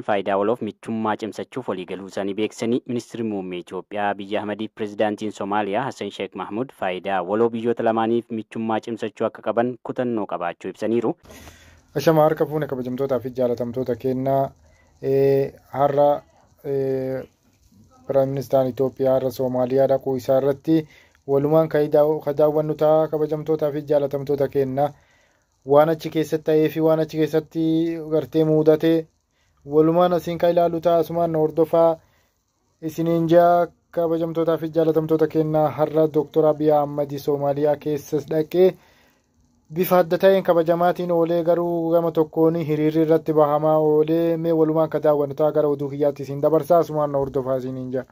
Faayidaa waloof michummaa cimsachuuf waliigaluu isaanii beeksisanii, ministeerri muummee Itoophiyaa Abiyyi Ahmadiif pirezidaantiin Somaaliyaa Hassan Sheekh Mahmud faayidaa waloo biyyoota lamaaniif michummaa cimsachuu akka qaban kutannoo qabaachuu ibsaniiru. Ashama, harka fuune, kabajamtootaa fi jaalatamtoota kennaa. Har'a Piraayim Ministeeraan Itoophiyaa har'a Soomaaliyaa dhaquu isaa irratti walumaan kan daawwannu ta'a. Kabajamtootaa fi jaalatamtoota kennaa, waan achi keessatti ta'ee fi waan achi keessatti gartee mudatee walumaan asiin kan ilaallu ta'a. Asumaan hordofaa isiniin jaa. Kabajamtootaa fi jaalatamtoota kennaa, har'a Dooktor Abiy Ahmad Soomaaliyaa keessas dhaqee bifa adda ta'een kabajamaatiin oolee, garuu gama tokkoon hiriirri irratti bahamaa oolee. Mee walumaan kan daawwannu ta'a. Gara oduu kiyyaatti isin dabarsaa, asumaan hordofaa isiniin jaa.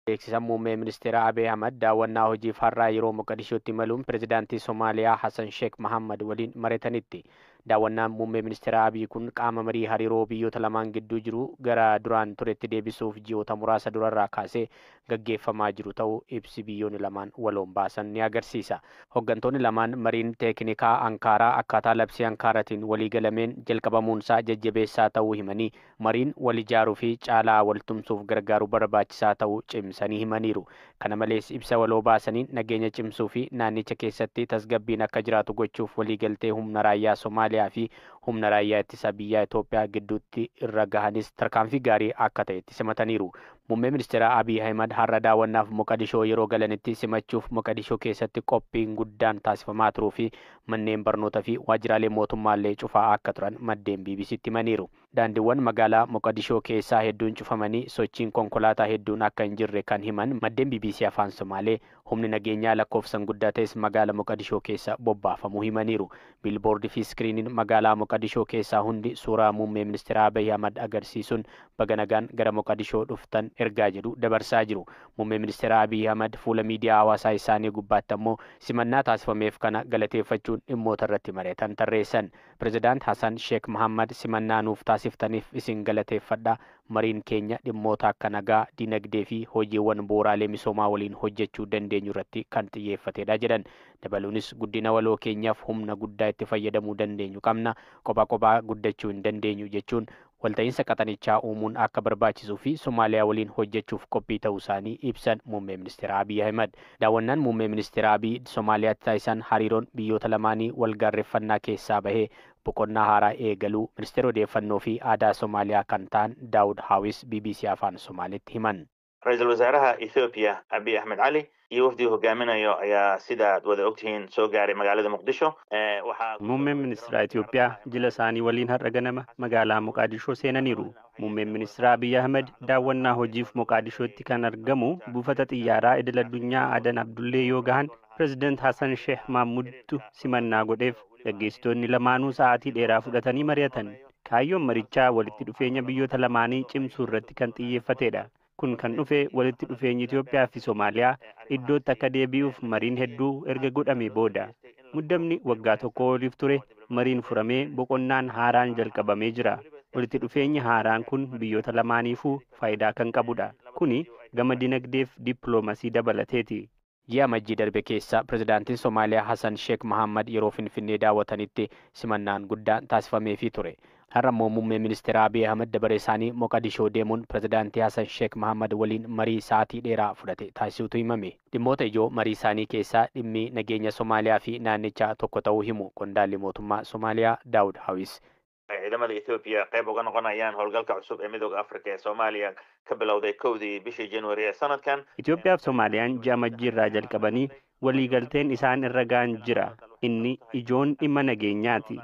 Beeksisan muummee ministeera Abiy Ahmad daawwannaa hojiif har'aa yeroo Moqadishootti imaluun pirezidaantii Somaaliyaa Hassan Sheekh Mahammad waliin mari'atanitti. Daawwannaan muummee ministeera Abiy kun qaama marii hariiroo biyyoota lamaan gidduu jiru gara duraan turetti deebisuuf ji'oota muraasa durarraa kaasee gaggeeffamaa jiru ta'uu ibsi biyyoonni lamaan waloon baasan ni agarsiisa. Hooggantoonni lamaan mariin teeknikaa Ankaaraa akkaataa labsii Ankaaraatiin waliigalameen jalqabamuunsaa jajjabeessaa ta'uu himanii, mariin wal ijaaruu fi caalaa waltumsuuf gargaaru barbaachisaa ta'uu cimsanii himaniiru. Kana malees, ibsa waloo baasaniin nageenya cimsuu fi naannicha keessatti tasgabbiin akka jiraatu gochuuf waliigaltee humna raayyaa Somaaliyaa fi humna raayyaa ittisa biyyaa Itoophiyaa gidduutti irra gahanis tarkaanfii gaarii akka ta'etti simataniiru. Muummee ministeera Abiy Ahimad har'a daawwannaaf Moqadishoo yeroo galanitti simachuuf Moqadishoo keessatti qophiin guddaan taasifamaa turuu fi manneen barnootaa fi waajjiraalee mootummaallee cufaa akka turan maddeen BBCtti himaniiru. Daandiiwwan magaalaa Moqadishoo keessaa hedduun cufamanii sochiin konkolaataa hedduun akka hin jirre kan himan maddeen BBC Afaan Somaalee, humni nageenyaa lakkoofsan guddaa ta'es magaalaa Moqadishoo keessa bobbaafamuu himaniiru. Biilboordii fi iskiriiniin magaalaa Moqadishoo keessaa hundi suuraa muummee ministeera Abiy Ahmad agarsiisuun baga nagaan gara Moqadishoo dhuftan ergaa jedhu dabarsaa jiru. Muummee ministeera Abiy Ahmad fuula miidiyaa hawaasaa isaanii gubbaatti ammoo simannaa taasifameef kana galateeffachuun dhimmoota irratti mari'atan tarreessan. Pirezidaant Hassan Sheekh Mahammad simannaa nuuf taasiftaniif isin galateeffadha. Mariin keenya dhimmoota akka nagaa, dinagdee fi hojiiwwan bu'uuraalee misoomaa waliin hojjechuu dandeenyu irratti kan xiyyeeffatedha jedhan. Dabaluunis, guddina waloo keenyaaf humna guddaa itti fayyadamuu dandeenyu qabna. Kophaa kophaa guddachuu hin dandeenyu jechuun walta'iinsa qaxanichaa uumuun akka barbaachisuu fi Somaaliyaa waliin hojjechuuf qophii ta'uu isaanii ibsan muummee ministeera Abiy Ahimad. Daawwannaan muummee ministeera Abiy Somaaliyaatti taasisan hariiroon biyyoota lamaanii wal gaarreeffannaa keessaa bahee boqonnaa haaraa eegaluu ministeera odeeffannoo fi aadaa Somaaliyaa kan ta'an Daawud Haawis BBC Afaan Somaalitti himan. Ra-iisul wasaaraha Ethiopia Abiy Ahmed Cali iyo wafdigii hogaaminayo ayaa, sidaad wada ogtihiin, soo gaaray magaalada Muqdisho. Waxaa Muummeen ministeera Itoophiyaa jila isaanii waliin har'a ganama magaalaa Moqaadishoo seenaniiru. Muummeen ministeera Abiy Ahmed daawwannaa hojiif Moqaadishootti kan argamu buufata xiyyaaraa idil addunyaa Adan Abdullee yoo gahan, Pireezidant Hassan Sheekh Mahmudtu simannaa godheef. Gaggeessitoonni lamaanuu sa'aatii dheeraa fudhatanii mari'atan. Kaayyoon marichaa walitti dhufeenya biyyoota lamaanii cimsuu irratti kan xiyyeeffatedha. Kun kan dhufe walitti dhufeenyi Itoophiyaa fi Somaaliyaa iddootti akka deebi'uuf mariin hedduu erga godhamee booda. Muddamni waggaa tokko oliif ture mariin furamee boqonnaan haaraan jalqabamee jira. Walitti dhufeenyi haaraan kun biyyoota lamaaniifuu faayidaa kan qabudha. Kuni gama dinagdeef dippiloomasii dabalateeti. Ji'a Amajjii darbe keessa pirezidaantiin Somaaliyaa Hassan Sheekh Mahammad yeroo Finfinnee daawwatanitti simannaan guddaan taasifameefii ture. Har'a immoo muummee ministeera Abiy Ahmad dabaree isaanii Moqadishoo deemuun pirezidaantii Hassan Sheekh Mahammad waliin marii sa'aatii dheeraa fudhate taasisuutu himame. Dhimmoota ijoo marii isaanii keessaa dhimmi nageenya Somaaliyaa fi naannichaa tokko ta'uu himu qondaalli mootummaa Somaaliyaa Daawud Hawis. Ciidamada Ethiopia qayb uga noqonayaan howlgalka cusub ee Midooda Afrika ee Soomaaliya ka bilowday 1dii bishii January ee sanadkan. Itoophiyaa fi Somaaliyaan ji'a Amajjii irraa jalqabanii waliigalteen isaan irra ga'an jira. Inni ijoon dhimma nageenyaati.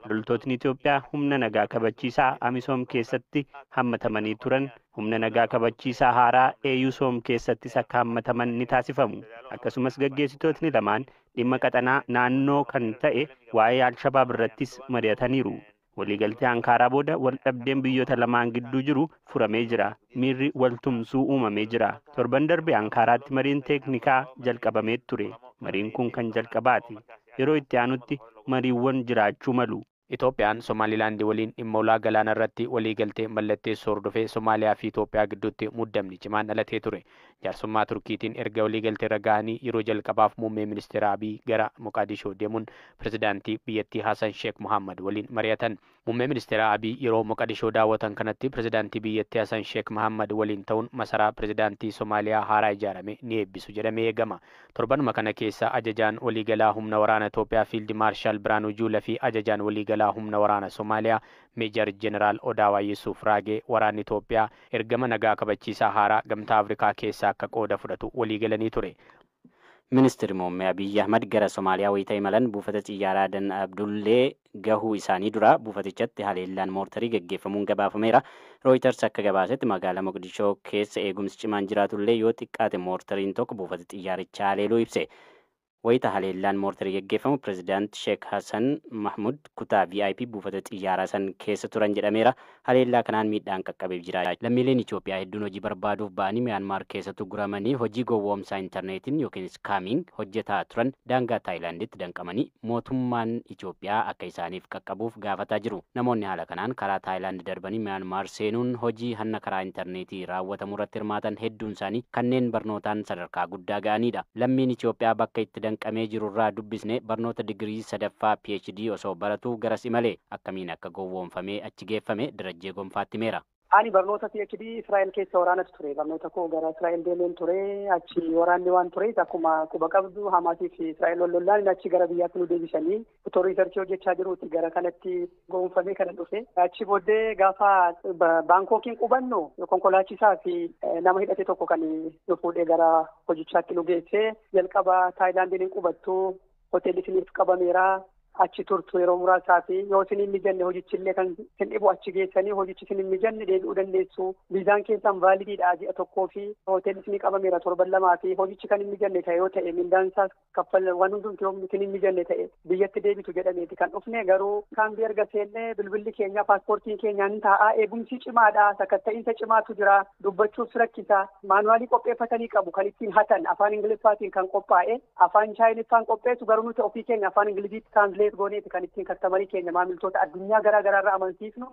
Loltootni Itoophiyaa humna nagaa kabachiisaa Amisoom keessatti hammatamanii turan humna nagaa kabachiisaa haaraa AUSOM keessattis akka hammataman ni taasifamu. Akkasumas gaggeessitootni lamaan dhimma qaxanaa naannoo kan ta'e waa'ee Alshabaab irrattis mari'ataniiru. Waliigaltee Ankaaraa booda wal dhabdeen biyyoota lamaan gidduu jiru furamee jira. Miirri wal tumsuu uumamee jira. Torban darbe Ankaaraatti mariin teeknikaa jalqabamee ture. Mariin kun kan jalqabaati. Yeroo itti aanutti mariiwwan jiraachuu malu. Itoophiyaan Somaalilaandii waliin dhimma ulaa galaana irratti waliigaltee mallatteessuu hordofee Somaaliyaa fi Itoophiyaa gidduutti muddamni cimaan dhalatee ture. Jaarsummaa Turkiitiin erga waliigaltee irra gahanii yeroo jalqabaaf muummee ministeera Abiy gara Moqaadishoo deemuun pirezidaantii biyyattii Hassan Sheekh Mohammad waliin mari'atan. Muummee ministeera Abiy yeroo Moqaadishoo daawwatan kanatti pirezidaantii biyyattii Hassan Sheekh Mohammad waliin ta'uun masaraa pirezidaantii Somaaliyaa haaraa ijaarame ni eebbisu jedhamee eegama. Torbanuma kana keessa ajajaan waliigalaa humna waraana Itoophiyaa Fiild Maarshaal Biraanuu Juulaa fi ajajaan waliigalaa humna waraana Somaaliyaa Meejar Jeneraal Odaawaa Yuusuf Raagee waraanni Itoophiyaa ergama nagaa kabachiisaa haaraa gamtaa Afrikaa keessaa akka qooda fudhatu waliigalanii ture. Ministeerri muummee Abiyyi Ahmad gara Somaaliyaa wayita imalan buufata xiyyaaraa Adan Abdullee gahuu isaanii dura buufatichatti haleellaan moortarii gaggeeffamuun gabaafameera. Rooyiters akka gabaasetti magaalaa Moqdishoo keessa eegumsi cimaan jiraatullee yoo xiqqaate moortariin tokko buufata xiyyaarichaa haleeluu ibse. Wayita haleellaan moortarii gaggeeffamu pirezidaant Sheek Hassan Mahmud kutaa VIP buufata xiyyaaraa san keessa turan jedhameera. Haleellaa kanaan miidhaan qaqqabeef jira. Lammiileen Itoophiyaa hedduun hojii barbaaduuf ba'anii Miyaanmaar keessatti guramanii hojii gowwoomsaa intarneetiin yookiin iskaamiin hojjetaa turan daangaa Taayilaanditti danqamanii mootummaan Itoophiyaa akka isaaniif qaqqabuuf gaafataa jiru. Namoonni haala kanaan karaa Taayilaand darbanii Miyaanmaar seenuun hojii hanna karaa intarneetii raawwatamu irratti hirmaatan hedduun isaanii kanneen barnootaan sadarkaa guddaa ga'anidha. Lammiin Itoophiyaa bakka itti danqamee jirurraa dubbisne barnoota digirii sadaffaa PhD osoo baratu garas imale akkamiin akka gowwoomfamee achi geeffame Darajjee Gonfaatti himeera. Ani barnoota PhD Israa'el keessa waraanatu ture. Barnoota koo gara Israa'el deemeen ture. Achi waraanni waan tureef akkuma quba qabdu Hamaasii fi Israa'el wal lollaan achi gara biyyaatti nu deebisanii otoo riisarchii hojjechaa jiruuti gara kanatti gowwoomfamee kana dhufe. Achi booddee gaafa Baankookiin qubannu konkolaachisaa fi nama hidhate tokko kan nu fuudhee gara hojichaatti nu geesse. Jalqaba Taayilaandiin hin qubattu hoteelli isiniif qabameera. Achi turtu yeroo muraasaa fi yoo isin hin mijanne hojichillee kan isin dhibu achi geessanii hojichi isin hin mijanne deebi'uu dandeessu. Viizaan keessan vaalidiidha ji'a tokkoo fi hoteelli isinii qabameera torban lamaa fi hojichi kan hin mijanne ta'e yoo ta'e mindaan isaas kaffal waan hundumti yoo isin hin mijanne ta'e biyyatti deebitu jedhameeti kan dhufne. Garuu kaambii erga seennee bilbilli keenya paaspoortiin keenya ni taa'aa eegumsi cimaadha sakatta'iinsa cimaatu jira dubbachuuf rakkisa maanuwaalii qopheeffatanii qabu kan ittiin hatan afaan Ingiliffaatiin kan qophaa'e afaan Chaayiniffaan qopheessu garuu nuti ofii keenya afaan Ingiliziitti tiraansileet gooneeti kan ittiin kastamarii keenya maamiltoota addunyaa garaa garaarraa amansiisnu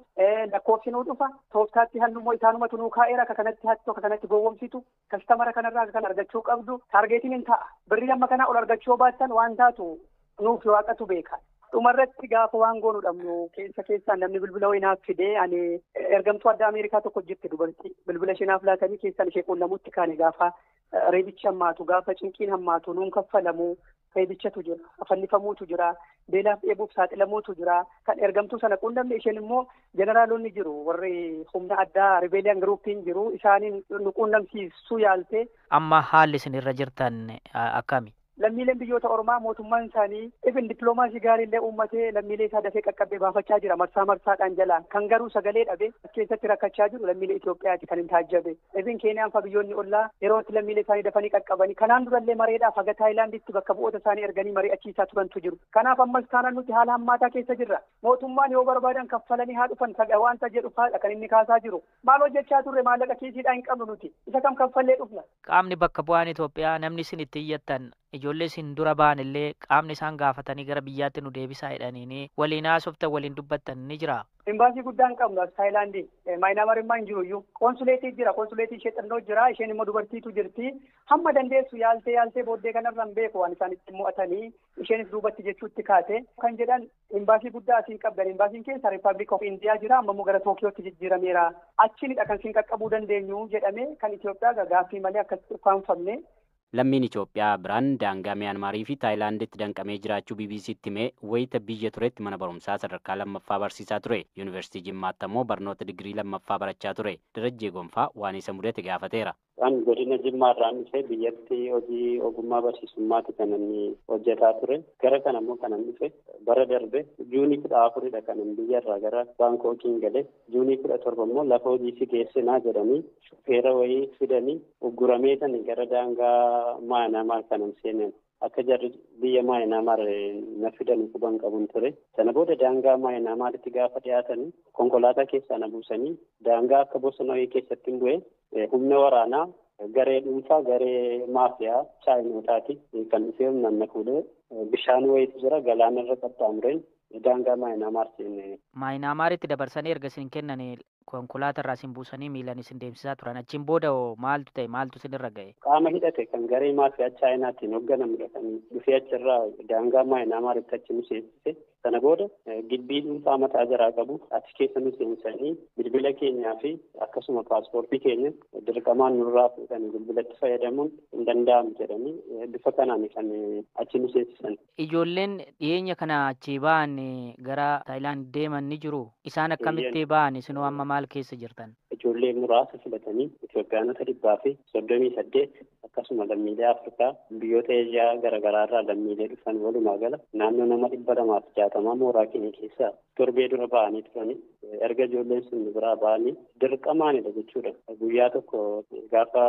lakkoofsi nuu dhufa tooftaatti hannummoo isaanumatu nuu kaa'eera akka kanatti hattu akka kanatti gowwomsitu kastamara kanarraa akka kan argachuu qabdu taargeetiin hin ta'a birrii amma kanaa ol argachuu baattan waan taatu nuuf waaqatu beeka. Dhumarratti gaafa waan goonu dhabnu keessa keessaan namni bilbila wayinaaf fidee ani ergamtuu adda Ameerikaa tokko jirti dubartii bilbila ishee naaf laatanii keessaan ishee quunnamutti kaane gaafa reebichi hammaatu gaafa cinqiin hammaatu nuun kaffalamu reebichatu jira fannifamuutu jira beelaaf dheebuuf saaxilamuutu jira kan ergamtuu sana quunnamne isheen immoo jeneraalonni jiru warri humna addaa ribeeliyan giruupiin jiru isaaniin nu quunnamsiisuu yaalte. Amma haalli isin irra jirtan akkami? Lammiileen biyyoota Oromaa mootummaan isaanii ifin dippiloomaasii gaariillee uummatee lammiilee isaa dafee qaqqabee baafachaa jira marsaa marsaadhaan jalaan kan garuu sagalee dhabe keessatti rakkachaa jiru lammiilee Itoophiyaati kan hin taajjabe. Ifin Keeniyaan fa biyyoonni ollaa yeroo itti lammiilee isaanii dafanii qaqqabanii kanaan durallee mareedhaaf haga Taayilaanditti bakka bu'oota isaanii erganii mari'achiisaa turantu jiru. Kanaaf ammas taanaan nuti haala hammaataa keessa jirra. Mootummaan yoo barbaadan kaffalanii haa dhufan wanta jedhu faadha kan inni kaasaa jiru. Maal hojjechaa turre maallaqa kiisiidhaa hin qabnu nuti. Isa kam kaffallee dhufna. Qaamni bakka bu'aan Itoophiyaa namni isin itti iyyattan ijoollee isin dura ba'an illee qaamni isaan gaafatanii gara biyyaatti nu deebisaa jedhaniini waliin haasoftan waliin dubbattan ni jira. Imbaasii guddaa hin qabnu as Taayilaandii. Maayinaamarimmaa hin jiru iyyuu. Konsuleetii jira. Konsuleetii ishee xinnoo jira. Isheen immoo dubartiitu jirti. Hamma dandeessu yaaltee yaaltee booddee kanarra hin beeku waan isaan itti mo'atanii isheenis duubatti jechuutti kaate. Kan jedhan imbaasii guddaa asiin qabdan. Imbaasiin keessa Rippaabilik of Indiyaa jira. Amma immoo gara Tookiyootti jijjiirameera. Achinidha kan isin qaqqabuu dandeenyu jedhame kan Itoophiyaa gaaffii malee akkasitti ukkaanfamne. Lammiin Itoophiyaa biraan daangaa Miyaanmaarii fi Taayilaanditti danqamee jiraachuu BBCtti himee wayita biyya turetti mana barumsaa sadarkaa lammaffaa barsiisaa ture. Yuunivarsiitii Jimmaatti ammoo barnoota digirii lammaffaa barachaa ture. Darajjee Gonfaa waan isa mudate gaafateera. An godina Jimmaarraan dhufe biyyatti hojii ogummaa barsiisummaati kan inni hojjetaa ture. Gara kana immoo kan inni dhufe bara darbe Juunii 14dha kan inni biyyarraa gara Baankookiin gale. Juunii 17 immoo lafa hojii si geessinaa jedhanii shufeera wayii fidanii uggurameetani gara daangaa Maayinaamaar kanan seenan. Akka jarri biyya Maayinaamaar na fidan quban qabun ture. Sana booda daangaa Maayinaamaaritti gaafa dhiyaatanii konkolaataa keessaa na buusanii daangaa akka bosona wayii keessatti hin bu'e humna waraanaa garee dhuunfaa garee maafiyaa chaayinootaati kan dhufee humnaan na fuudhee bishaan wayiitu jira galaanarra qaxxaamureen daangaa Maayinaamaar seenne. Maayinaamaaritti dabarsanii erga isin kennan Konkolaataa irraa isin buusanii miilaan isin deemsisaa turan. Achiin booda hoo maaltu ta'e, maaltu isinirra ga'e? Qaama hidhate kan garee maafiyaa Chaayinaatiin hoogganamudha kan dhufee achirraa daangaa Maayinaamaaritti achi nu seensise. Sana booda gibbii dhuunfaa mataa jaraa qabu achi keessa nu seensisanii bilbila keenyaa fi akkasuma paaspoortii keenya dirqamaan nurraa fuudhanii bilbilatti fayyadamuun hin danda'amu jedhanii bifa kanaan kan achi nu seensisan. Ijoolleen dhiyeenya kana achi ba'an gara Taayilaand deeman ni jiru. Isaan akkamitti ba'an, isinoo amma maal keessa jirtan? Ijoollee muraasa filatanii Itoophiyaanota 138 akkasuma lammiilee Afrikaa biyyoota Eeshiyaa garaagaraa irraa lammiilee dhufan walumaa gala naannoo nama 260 mooraa keenya keessaa torbee dura ba'anii turani. Erga ijoolleen sun biraa ba'anii dirqamaanidha jechuudha. Guyyaa tokko gaafa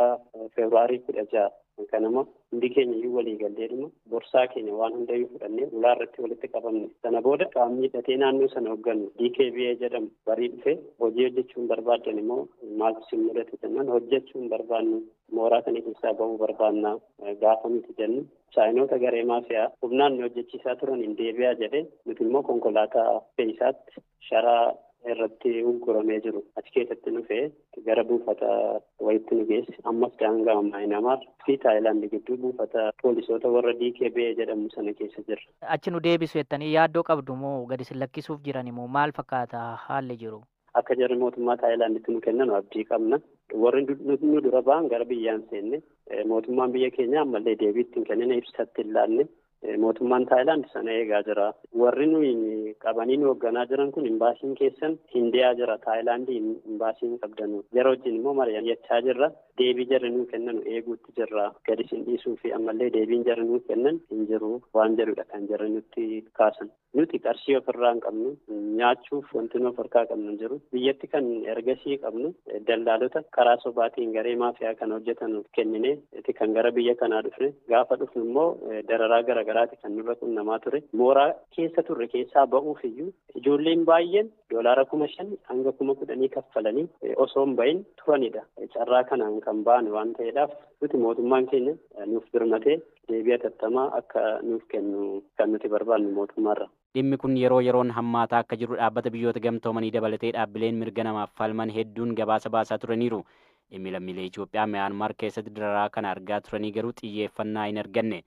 Febraarii 16 kanama hundi keenya iyyuu walii galleedhuma borsaa keenya waan hundayyuu fudhannee ulaa irratti walitti qabamne. Sana booda qaamni hidhatee naannoo sana hooggannu DKBA jedhamu barii dhufee hojii hojjechuun barbaaddan immoo maaltu isin mudate jennaan hojjechuun barbaannu mooraa kana keessaa bahuu barbaannaa gaafa nuti jennu Chaayinoota garee maafiyaa humnaan nu hojjechiisaa turan hin deebi'aa jedhee nuti immoo konkolaataa fe'isaatti sharaa irratti ugguramee jiru achi keessatti nu fe'ee gara buufata wayitti nu geesse. Ammas daangaa Maayinaamaar fi Taayilaand gidduu buufata poolisoota warra DKBA jedhamu sana keessa jirra. Achi nu deebisu jettanii yaaddoo qabdu moo gadi isin lakkisuuf jiran moo maal fakkaata haalli jiru? Akka jarri mootummaa Taayilaanditti nu kennan abdii qabna. Warri nu dura ba'an gara biyyaan seenne mootummaan biyya keenyaa ammallee deebii ittiin kennine ibsatti hin laanne. Mootummaan Taayilaand sana eegaa jira. Warri nuyi qabanii nu hoogganaa jiran kun imbaasiin keessan Hindiyaa jira. Taayilaandii imbaasiin qabdanu. Jara wajjin immoo mari'achaa jirra. Deebii jarri nuu kennan eeguutti jirra. Gadi isin dhiisuu fi ammallee deebiin jarri nuu kennan hin jiru waan jedhudha kan jarri nutti kaasan. Nuti qarshii ofirraa hin qabnu, nyaachuuf wanti nu of harkaa qabnu hin jiru. Biyyatti kan ergasii qabnu dallaalota karaa sobaatiin garee maafiyaa kan hojjetan kennine kan gara biyya kanaa dhufne. Gaafa dhufnu immoo dararaa garaagaraati kan nurra qunnamaa ture. Mooraa keessa turre keessaa ba'uuf iyyuu ijoolleen baay'een $5,000 hanga $10,000 kaffalanii osoo hin bahin turanidha. Carraa kanaan kan ba'an waan ta'eedhaaf nuti mootummaan keenya nuuf birmatee deebii hatattamaa akka nuuf kennu kan nuti barbaannu mootummaarra. Dhimmi kun yeroo yeroon hammaataa akka jiru dhaabbata biyyoota gamtoomanii dabalatee dhaabbileen mirga namaaf falman hedduun gabaasa baasaa turaniiru. Dhimmi lammiilee Itoophiyaa Miyaanmaar keessatti dararaa kana argaa turanii garuu xiyyeeffannaa hin arganne.